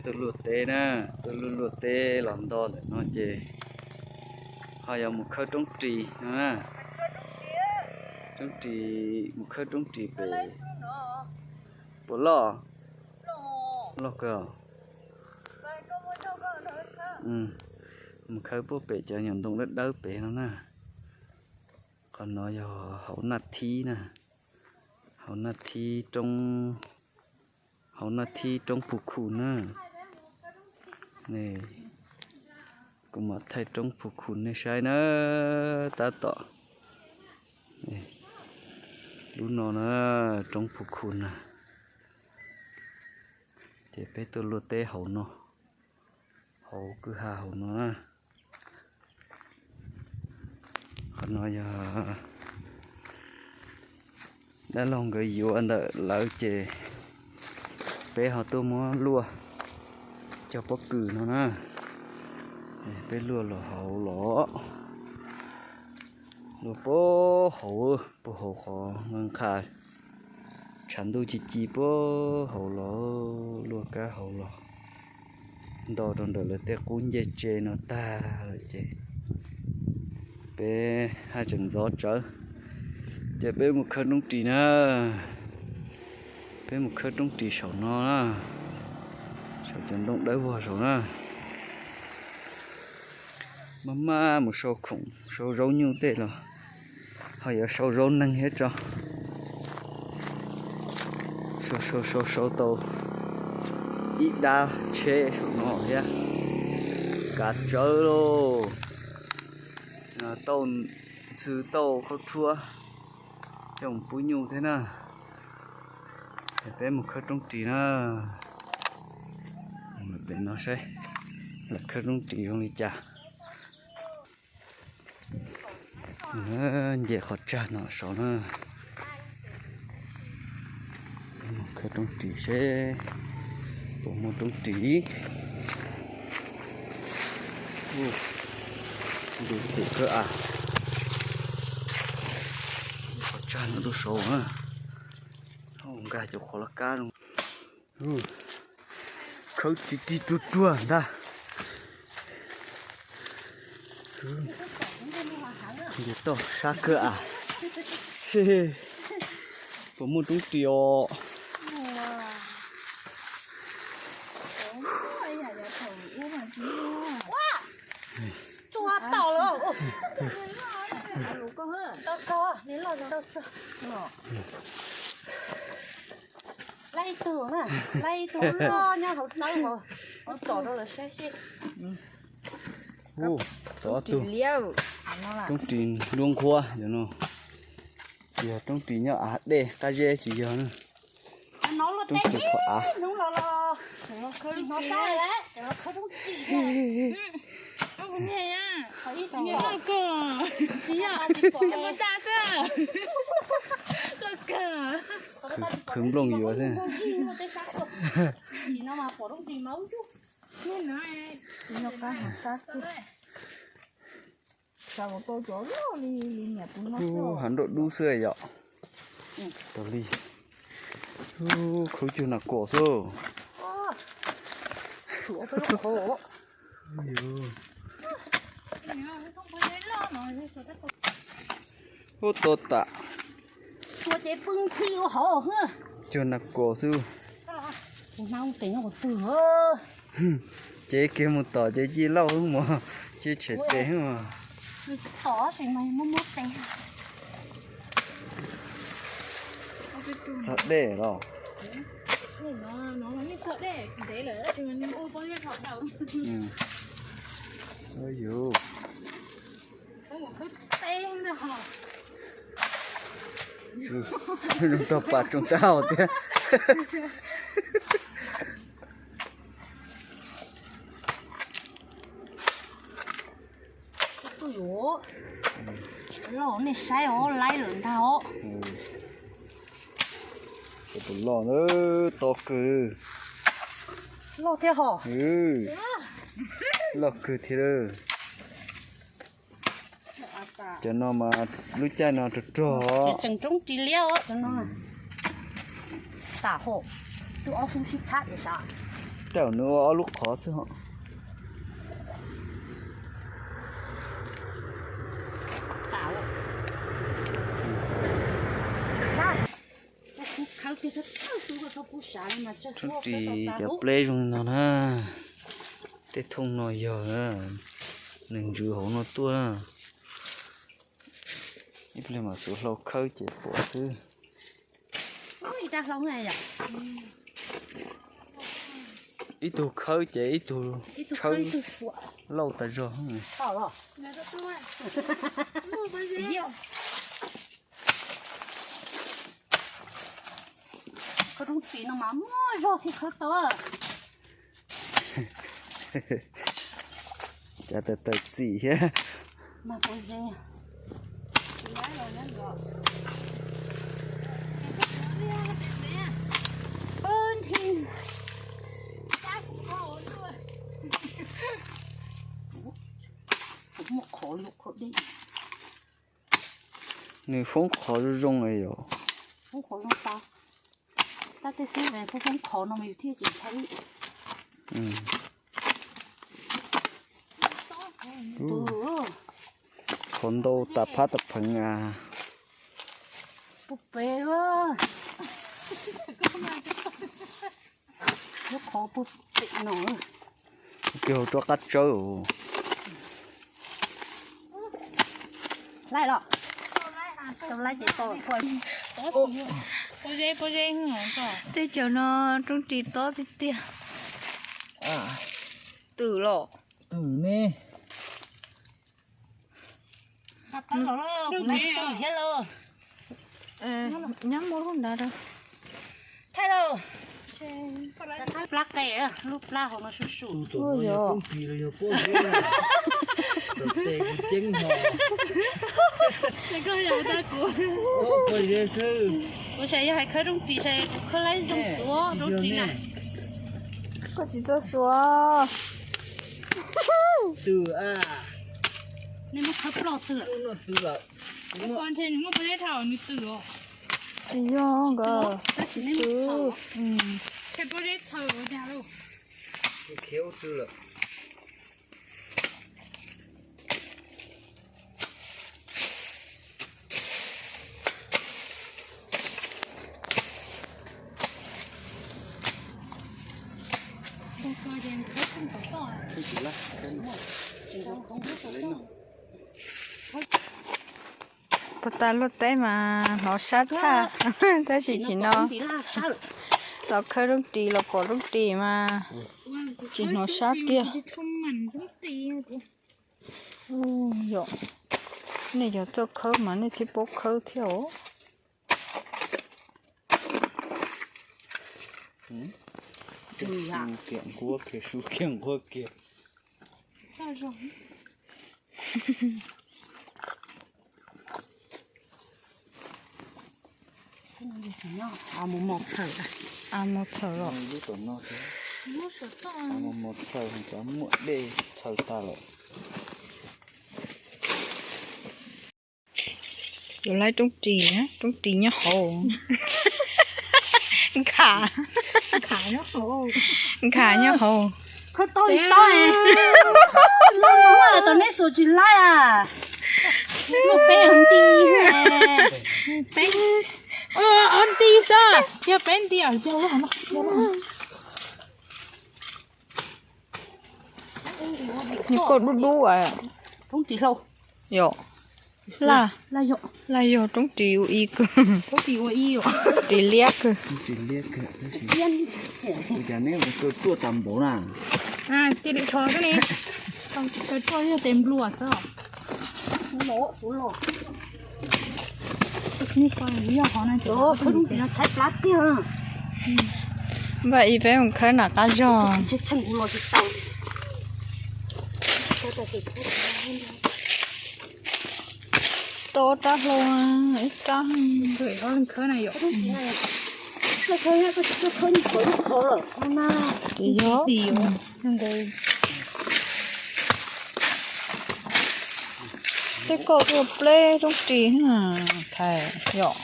Tuaj luaj teb na, tuaj luaj luaj teb los nto ntawm no ces ho yuav mus khawb roob ris no na. Roob ris, mus khawb roob ris pem. Puas loj? Loj kawg. Mus khawb puag pem cov nyuam ntoo dawb dawb pem no na. Qhov no yog hauv Naj Thib na, hauv Naj Thib roob, hauv Naj Thib roob Phu Khu na. Kuv mam thaij roob Phu Khu nej saib na, tab tom, lub no na, roob Phu Khu na. Ces peb tuaj luaj teb hauv no, hauv kwj ha hauv no na. Qhov no yog dab laug nkawd yuav ntawm lawv ces peb ho tuaj muab luaj cog pob kws no na. Peb luaj los hauv los, luaj puag hauv, puag hauv qhov nqaj, tshav ntuj ci ci puag hauv los, luaj kab hauv los, nto rau ntawm lawv tej qub ncej tsev no tag lawm ces peb haj tseem ntxov tsawv, ces peb mus khawb roob ris na. Peb mus khawb roob ris saum no na, saum cov ntoo dawb vog saum na. Maj maj mus sau khoom sau zaub nyuj tej los ho yuav sau zaub neeg thiab tso. Sau sau sau sau tau ib dab tsheb saum no thiab. Kav tsawv lauj. Tauj ntxhw tauj khaub rhuab coj mus pub nyuj thiab na. Peb mus khawb roob ris na. Pem no saib lawv khawb roob ris zoo li cas. Nce qhov tsag no saud na. Mus khawb roob ris seb puas muaj roob ris. Ntu tus kawg av, qhov tsag no rau saud na. Nkag cov qhuav laj kab zoo. Khawb ris ris ruag ruag ntag. Nce toj sab kawg av. Puas muaj roob ris os? Lab ib tug na, lab ib tug loj nyob hauv tawb hauv, tsom rau lawv saib seb. Tau ob tug. Roob ris nruab nqhuab no, yog roob ris nyob av dej qab zeb tsis yog na. Roob ris qhov av. Khwv nplooj yuav xwb. Hav nroj dub xwb yom. Tau li. Khwv cuag nas kom xwb. Ub, tau tam. Cuag nas kom xwb. Ces kiag mus tom ces ci lauj mos, ci tshem tes. Txog dej los. Yuav, zoo tog pas tsoo tau tiag. Loj nej saib os, laib lawm ntag os. Tus loj na, to kawg. Loj thiab hos. Loj kawg thiab. Cov no mas lub caij no rog rog. Tseem roob ris liab os cov no. Tam hom, twb ob xub sib thab sav. Tej zaum nws ua ob lub qhov xwb ho. Ris cov pleb zoo li no na. Tej thooj no yog nws ntsws hauv no tuaj na. Ib pliag mam xuas hlau khawb ces pom xwb. Ib tug khawb ces ib tug tshawb lauj tas zog. Khawb roob ris no mas muaj zog thiaj khawb tau. Cas tawm tawm txim thiab. Nws foob qhov zoo zoo yom. Foob qhov zoo tau. Tab tej xwb foob qhov no mas yus thiaj tsis ntshai. Qhov ntau tas phab tas pheev a. Puag pem, lub qhov puag pem no. Kiag hauv rov qab tsawb. Laij los, tau laij ces tau. Tej caum no roob ris tob tiag tiag. Twm los. Twm ne. Nyob muaj lub nrad rau. Thaij lauj. Plab qe, lub plab hauv no sub sum. Yog. Kuv xav yog hais khawb roob ris, kuv khawb laib zoo xuav roob ris na. Koj tsis txawj xuav. Nej muab khawb ploj twg lawm? Ntshe nws muaj pob zeb dhau nws twm os. Tsis yog nkawd, tab sis neb muab txhaws. Ntshe pob zeb txhaws ua cas lauj. Puag ta luaj teb mas hnov sab tshaj, tab sis tsim no los khawb roob ris los pom roob ris mas tsis hnov sab tiag. Yog, nej yog txawj khawb mas nej thiaj paub khawb thiab os. Kiag nquab kiag, su kiag nquab kiag. Mus mos txhawm los. Mus mos txhawm, muaj dej txhawm tas lawm. Yuav laib roob ris, roob ris nyob hauv. Nkhav, nkhav nyob hauv. Khawb tau li tau. Lub no tom nej xus tsis laib a. Lub peb hov nti. Peb, hov nti xwb, tsis yog peb nti os. Nws koj dub dub a. Roob ris hlau. Yog. Laj, laj yog roob ris ua ib kawg. Ris liab kawg. Ris liab kawg. Ua cas neb ua tuaj tas npaum na? Cia li rho xwb ne. Tsis tau tuaj yog tes nplua xwb. Npaj ib peb mus khawb nram qab zog. Tau rab hlau, ib rab. Tsis yog. Tej koj ua pleb roob ris na, thais yom.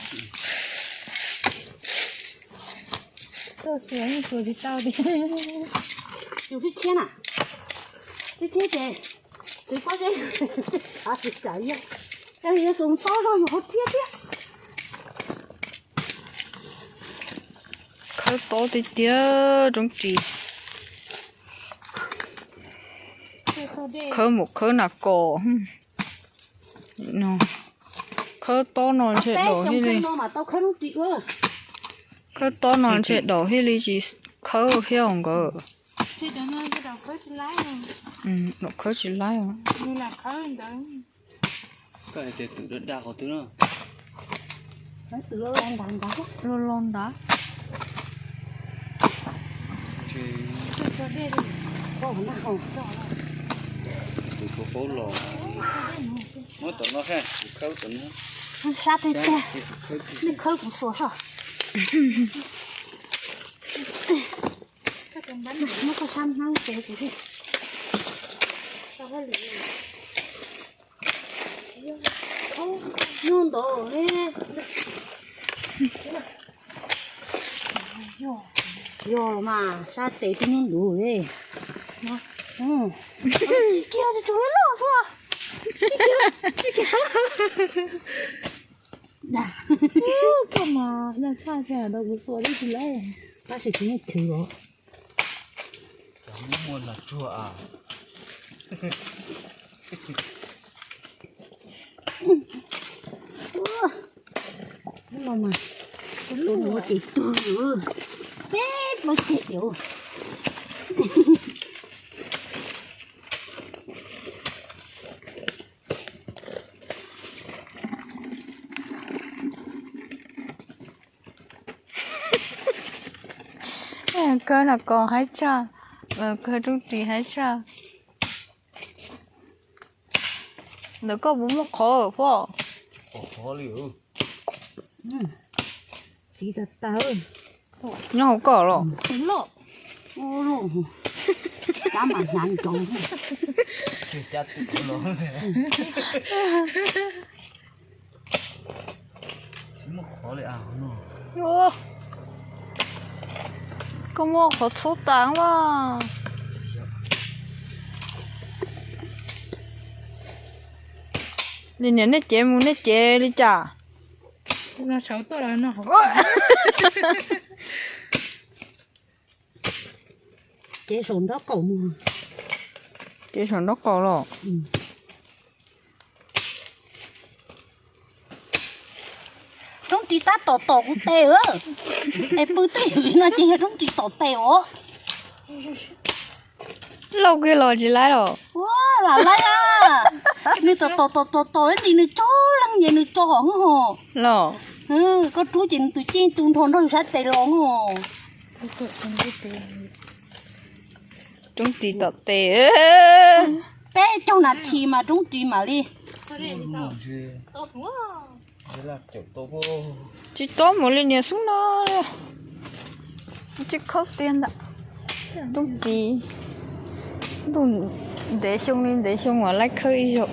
Tuaj xuas yeej xuas tsis tau tiag. Yus tib thiab na, tib thiab ces txiv pob zeb, a tsis tsam yog, yog yus xuas tob zog yus hauv thiab thiab. Khawb tob tiag tiag roob ris. Khawb mus khawb nas kos. Khawb tob no ntshe daus thiaj li. Khawb tob no ntshe daus thiaj li tsis khawb thiab nkawd. Daus khawb tsis laib. Lo lo ntawd. Tus paub paub los muab tom no ha, kuv khawb tom no. Sab teg teg, nej khawb kuv xuas soj. Muab koj sab hnab ces kuv thiaj. Nyuj ntau. Yog los mas sab tes twb nyuj ntuv li. Kiag tsis tshua loj xwb. Koj mas yog tshaj tag rau kuv xuas tib si lawm. Tab sis kuv yeej khwv os. Cov muaj muaj nrog tsuag a. Lub no mas, lub no ces tuag, peb plaub ceg yom. Khawb nas kos haib tshaj, khawb roob ris haib tshaj. Ntawd koj puas muaj qhov pob? Txiv tas tas. Nyob hauv koj los? Loj. Tab mas hnav nrov. Muaj qhov li a no. Koj muaj qhov txhub tas mas. Nim niam nej cev mus nej cev li cas? Sawv tuaj los no. Cev saum nraub qaum mus. Cev saum nraub qaum los? Roob ris tab tom tom kuv tes. Tes pw twj ywm no ces yog roob ris tom tes os. Lauj, kiag los tsis laib los? Ua, lam laib a. Nws tom tom tom tom tom ib ntsis nws tso leej ces nws tso hos. Los? Koj rub ces nws tus ciaj tu nrho nrog sab tes los hos. Roob ris tom tes. Peb caug nas this mas roob ris mam li. Tsis tob mus li niag xub no. Tsis khawb tiag ntag. Roob ris, ntuj ntev xyoo li ntev xyoo mas laib khawb ib zaug.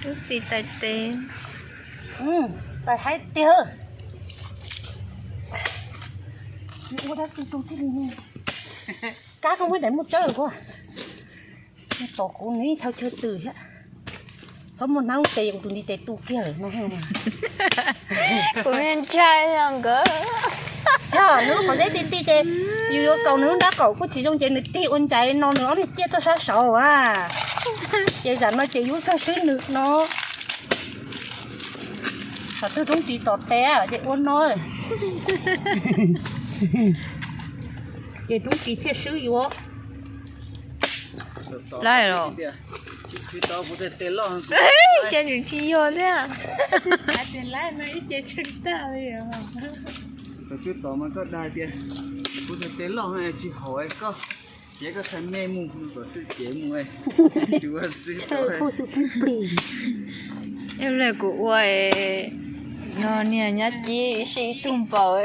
Roob ris tais tes. Tais haib tiag. Ua dab tsi rau thiaj li ne. Kab koj muab daim muaj tsawb los puag. Tom kuv nws ib chaw chaw twm thiab. Txhob muaj hnab lub tes kuv tus ntiv tes tu kiag lawm no. Kuv ntshai nkawd. Tsis, nws lub qhov zeb ti ti ces yus yuav kaus nws lub nrab qaum kuj tsis zoo ces nws tig ua ntsais no nws ob niag ciaj tuaj sab saud a. Ces zam no ces yus kawg swb nws no. Thaum twg roob ris tom tes ces ua no. Ces roob ris thiaj swb yuav. Laib los? Ces nws tsis yog thiab. Thaum twg tom mas koj dag tias kuv txhais tes loj tsis haum koj, ces koj txhais me mus kom xwm cev mus. Ua xwb. Ib pliag kuv ua no niag nyab cib sib ib tug npaum.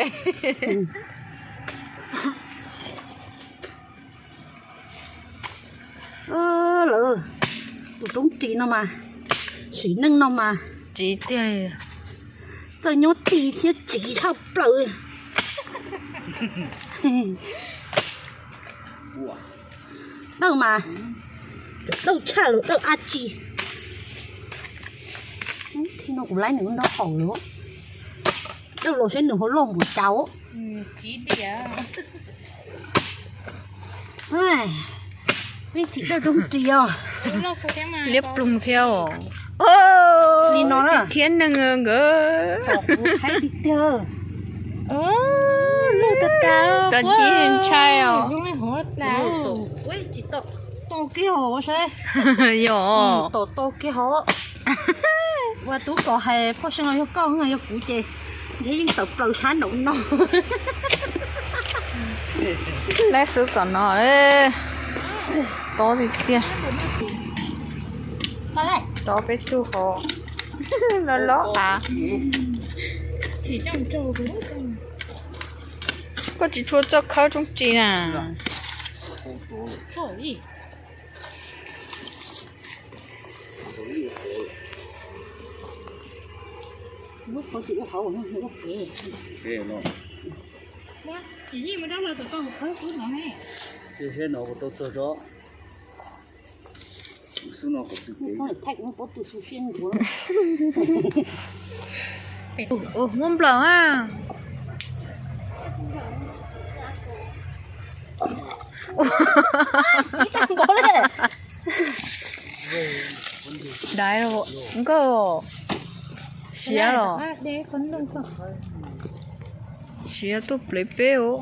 Lawv, tus roob ris no mas Sim neej no mas tsiv tiag, txawj nyob tig thiab tsiv tshaj plaws. Dawj mas, dawj tshaj lawm, dawj ab tsi. Thib no kuv laib nws nrog qaum lawm. Dawj los saib nws ho loj npaum cas. Peb thim dawj rooj ris os. Liab ploog thiab os. Li no na. Thiab neeg nkawd. Tom kuv haib tiag tiag. Loj tas tas. Koj ntshai os. Tom kiag hov saib. Yog. Tom tau kiag hov. Ua tub kom hais poj seej los yog koj yog kuv ces ntshe yeej tawm plaws sab nraum no. Laib xwb tom no, tob tiag tiag. Tob peb tug hov loj loj av. Koj tsis tshua txawj khawb rooj ris na. Muab nplawm a. Daiv nkauj siav los. Siav tuaj plev peb os.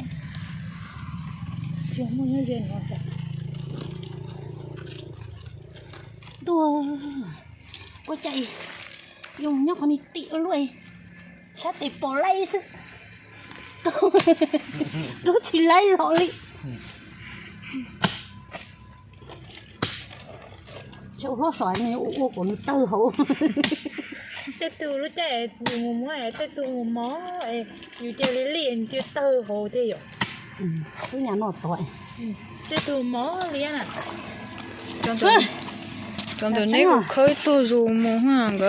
Ntuj, ua cas zoo nyob qhov ni tim ua luaj, sab tes pom laib xwb, rub tsis laib los li. Hlob saib nws ua kom nws tawg hauv. Tej tug lub caij yus mus muab, tej tug mus mov, yus cia li liaj cia tawg hauv thiab yom. Lub nyam no tod. Tej tug mov liab na. Cov ntawm neb kuv khawb ib tug zus mus nkawd.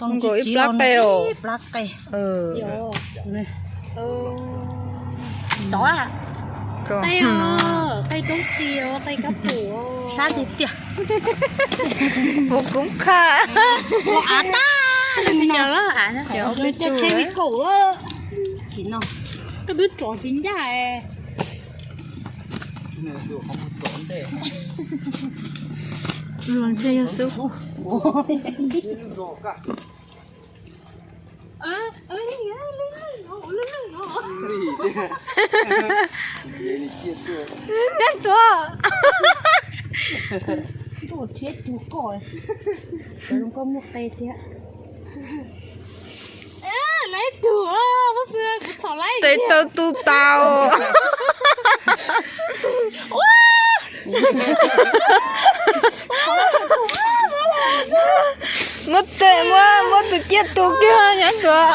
Nkawd ib plab qe os. Sab tiag tiag. Hu koob qha. Los av tag. Cov chemical. Koj twb tsom tsis ncaj. Luag ntshe yog xub. Dab tsuav. Koj muaj qe thiab. Tes taw tu tau. Muab tes muab, muab tus ciaj tu kiag nyob tsuav.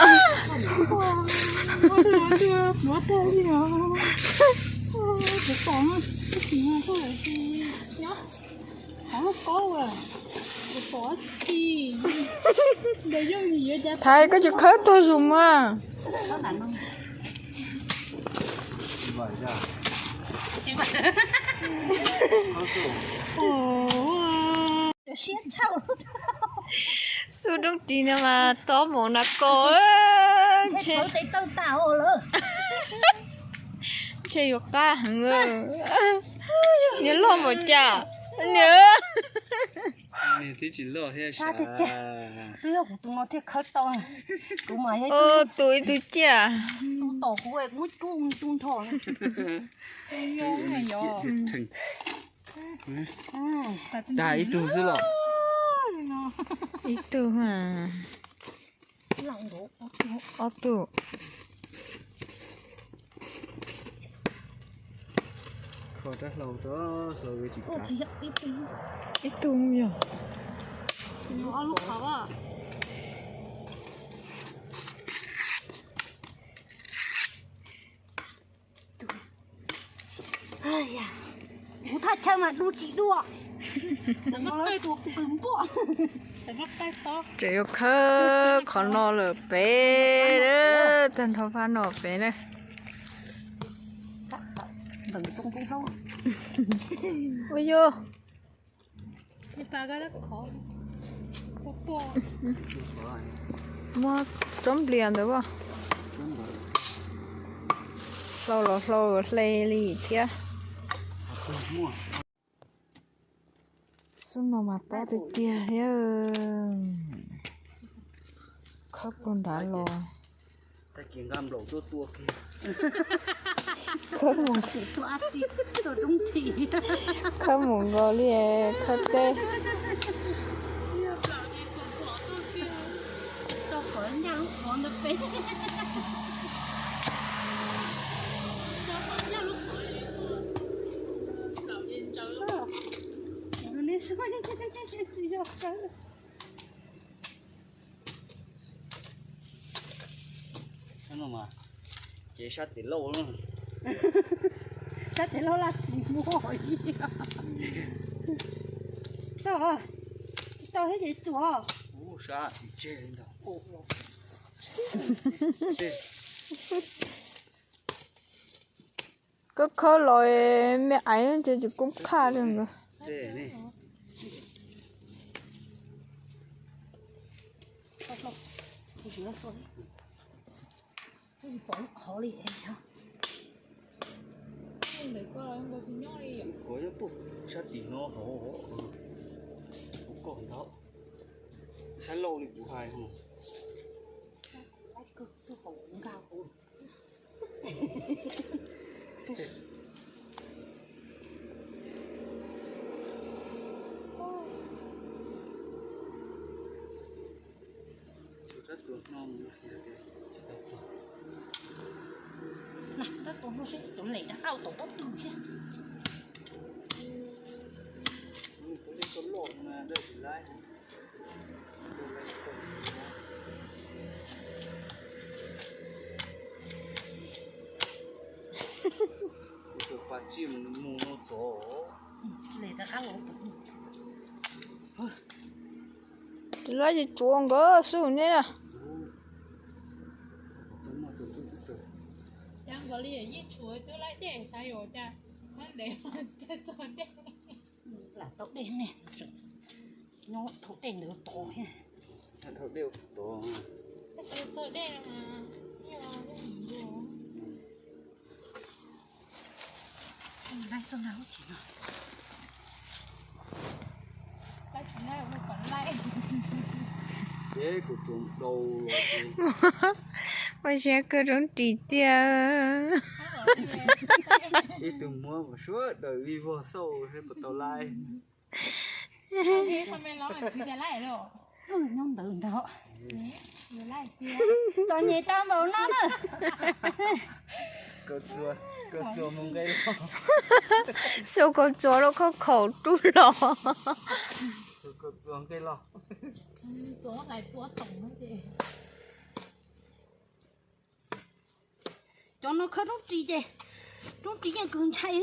Thaiv, koj tsis khawb tuag zus mas. Xub rooj ris no mas tob mus na ko. Ntshe yuav qab heev. Nws loj npaum cas. Nws twb tsis loj thiab sab. Twb yog kuv tus no thiaj khawb tau. Kuv mas yog tus ib tug ciaj. Tus tom kuv muab cub tu nrho. Tag ib tug xwb los. Ib tug. Ob tug. Kho rab hlau, hlau tsis kav. Ib tug yog. Kuv thaj chaw mas du tsis dua. Xav muab qe tus qws npuaj. Tseem yuav khawb qhov no lawm pem, tag nrho phab no pem na. Ua yus muab tsob nplias ntawd as, hlau los hlau hle li thiab. Xub no mas tob tiag tiag thiab. Khawb puag nrad los. Khawb mus, khawb mus nkaus li, khawb teb. Ces sab tes lauj, sab tes lauj laj tis muag. Tau, tsis tau thiab ces tsuas. Sab tis tseg li ntawd. Koj khawb los me aiv ces tsis kub qhaj li nkawd. Kuv nyob puag sab tim no hauv, kuv koj ntawd, sab laug li kuv hais. Rab txuas no seb txuas lem rau qab tau pob tw thiab. Tus lab ces tsuav nkawd xwb ne. Nkawd li yeej tshuav twb laib dej sav yus cas, ntev txog dej. Lam tau dej ne, nyob dhau dej ntawd tod thiab. Dhau dej tod. Tab sis txog dej no mas yog lub him ntua. Laib xwb na lub chim no. Laib tsis laib ua kom laib. Ces kuv tsuas daus los ces. Ua siab kawg roob ris tiag. Ib tug muab mas sawv daws vij vog xauj thiab puas tau laib. Nyob ntawd ntag. Txom nyem tau npaum no na. Xyov koj txuas rau khaub khaum rub los. Cov no khawb roob ris ces roob ris yeej kawg ntshai.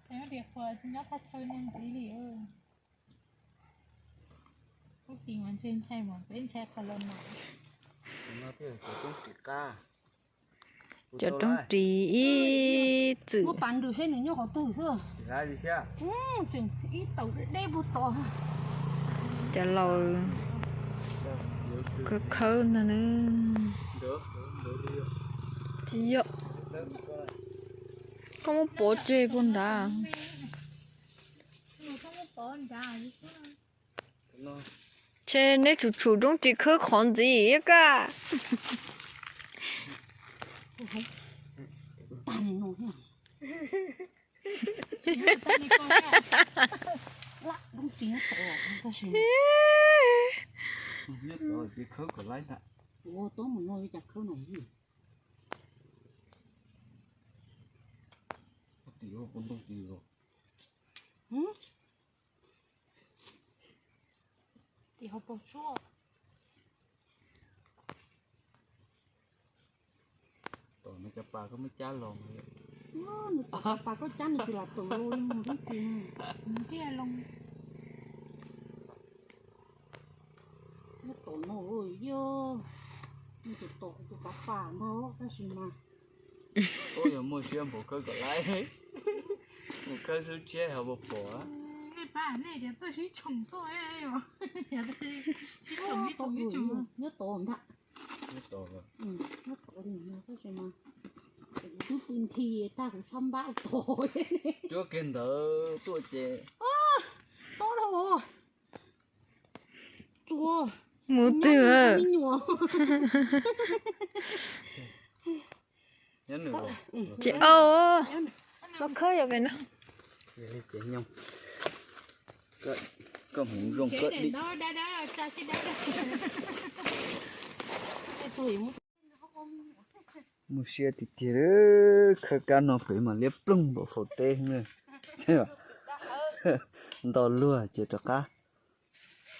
Nyob thaj chaw no ntxiv li. Roob ris mas ntshe ntshai mas peb ntshai qhov los mas. Cov roob ris ib txwm. Muab pas ntws seb nws nyob qhov twg xwb. Tseem ib tawm deb puag tod. Cov laus khawb khawb ntag na. Tsis yog. Koj muab pov tseg puag nrad. Ntshe neb tshum tshum roob ris khawb qhov ntxiv ib kaj. Tim hauv paus tsuas. Tom no cov pas koj muab cab los. Nws tom cov pas koj cab nws tsis lam tawm los li mus roob ris. Nws thiaj loo. Nyob tom no yog, nyob tom kuv tus pab pam ntag tab sis mas. Ub, yog muaj siab npaum khawb kom laib, mus khawb xub tshiab ho puas pom. Nej pab nej tias tuaj sib tshoom tuaj, sib tshoom sib tshoom sib tshoom. Nyob tom ntag. Nyob tom li no tab sis mas kuv twb pw nthi tag kuv txhob npaj tos. Cuab kiag ntawd tuaj ces. Tob dhau. Tsuas. Mus twg? Me nyuam. Ces au, los khawb yog pem no. Koj hmoov zoo koj dim. Muaj siab tiag tiag, khawb kab no pem mas liab ploog npaum faus teb na. Ntau luag ces rov qab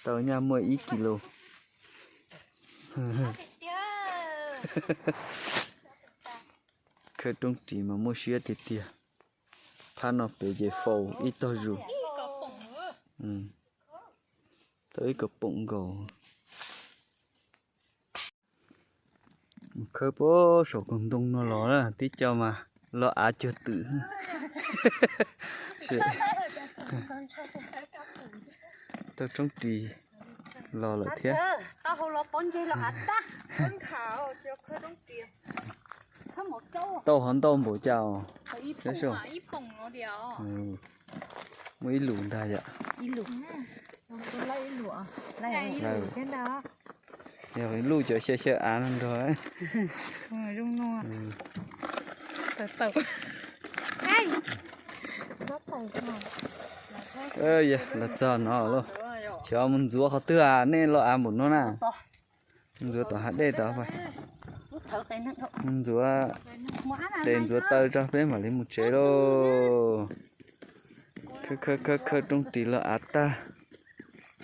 tau nyaj muaj ib kis lus. Khawb roob ris mas muaj siab tiag tiag. Phab no pem ces faus ib tog zus, tau ib kom poom nkaus. Mus khawb puag saum koog ntoo no los na, tib co mas los av cuag twm. Tau roob ris los lawm thiab. Tau hov ntau npaum cas os. Muaj ib lus ntag yom. Yog luj cov xyaw xyaw av no nrog. Los txog no lauj. Xyov mus ntxuav qhov twg, nej los av npaum no na. Mus ntxuav tom hav dej tod. Mus ntxuav tes ntxuav taw tso peb mam li mus tsev lauj. Khawb khawb khawb roob ris los av tag,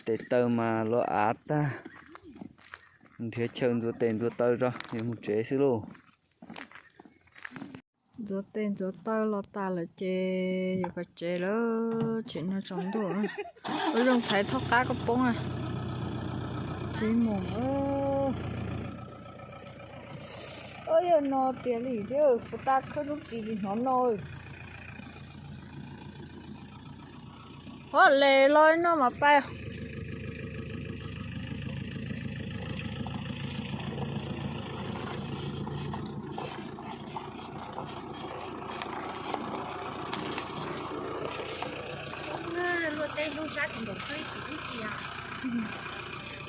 tes taw mas los av tag. Nrhiav chaw ntxuav tes ntxuav taw tso yuav mus tsev xwb lauj. Ntxuav tes ntxuav taw los tas lawm ces yuav pais tsev lawm, tseem no tsaus ntuj. Ua zoo thaiv thaub qab koj poob na. Tsis mus. Yog no tiag li thiab, puas tau khawb roob ris li hnov no. Ho le los no mas pais.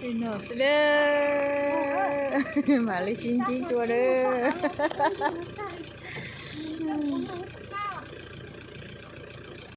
Li no xwb, mam li sib ntsib dua nawb.